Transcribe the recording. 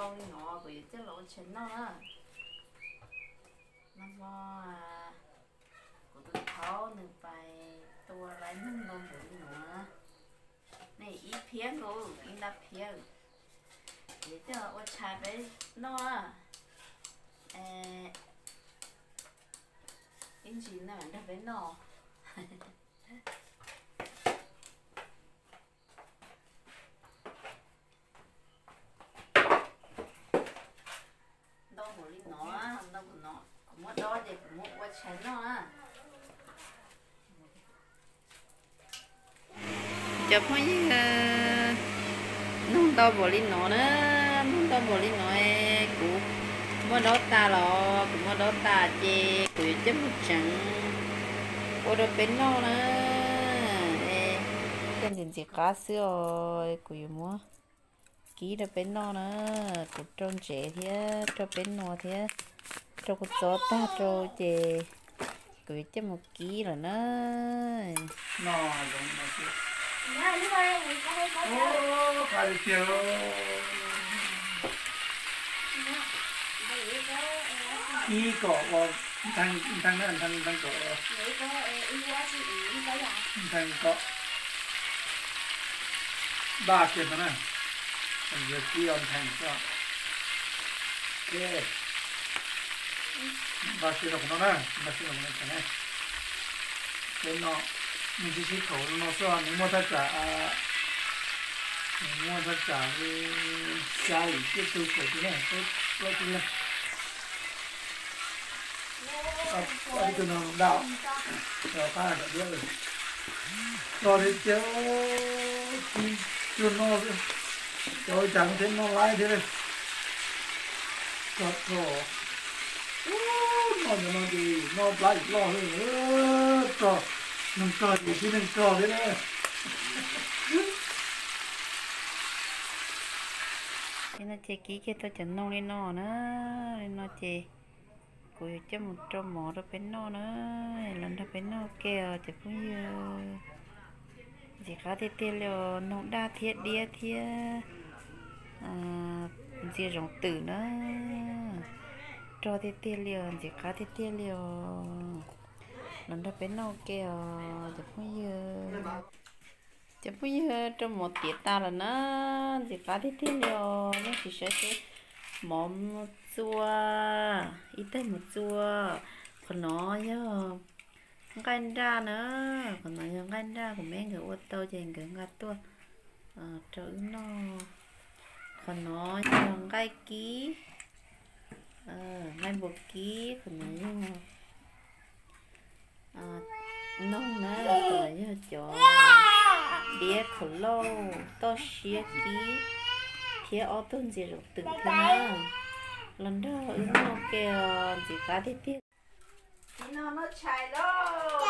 Ntau li no kuv yuav coj los ua tshais noj na. Nag hmo kuv tus thaub nws pais tua lawv noog ntau npaum li no. Nej ib phiab nkaus, ib nta phiab. Kuv yuav coj los ua tshais peb noj. Ib ntsis no nrog peb noj. Ntau npaum li no, ntau npaum no, kuv muab dob ces kuv muab ua tshais noj na. Cov phooj ywg, noog ntau npaum li no na, noog ntau npaum li no, kuv muab dob tas los, kuv muab dob tas ces kuv yuav coj mus tseev ua rau peb noj na. Coj ntxim ntxim qab xwb os, kuv yuav muab kib rau peb noj na, kuv rau ntsev thiab rau peb noj thiab, rau kuv txob tag rau ces kuv yuav coj mus kib lawm na. Ib kom ua ntee, ntee, ntee kom, ntee kom daj kiag no na, yog kib ua ntee xwb. Npaj siab rau qhov no na, npaj siab rau qhov no tseem. Peb noj, nws tsis sib khaum no xwb, nws muaj thaj tsam, nws muaj thaj tsam li xya yim cuaj tug kaum tus na, plaub tug na. Ob tug no daj, rov qab rau diab lawm. Txog li tias tsis tshua noj, cov ua cas thiaj noj laib thiab li. Txog txog, noj cov no ces noj plab yim loj xwb, txog neeg txog ces tib neeg txog thiab na. Ces no ces kib kiag tau cov noog li no na, li no ces kuv yuav coj mus rau mov rau peb noj na, los nrog peb noj ke os cov phooj ywg. Ntxim qab tiag tiag li os, noog daj thiab diab thiab ntxias zoov twm na. Rog tiag tiag li os, ntxim qab tiag tiag li os. Los nrog peb noj ke os cov phooj ywg. Cov phooj ywg, rau mov tiav tas lawm na, ntxim qab tiag tiag li os. Nej sim saib seb, mov mus txua, ib tag mus txua. Qhov no yog nqaij nraj na, qhov no yog nqaij nraj, kuv me nkawd ua tau ces nkawd nqa tuaj rau wb noj. Qhov no yog nqaij kib, nqaij npua kib, qhov no yog noog na, qhov no yog cov diab khaum lauj, toj siab kib, thiab ob tug ntxias zoov twm thiab na. Los nrog wb noj ke os, ntxim qab tiag tiag. Kib noj noj tshais lauj.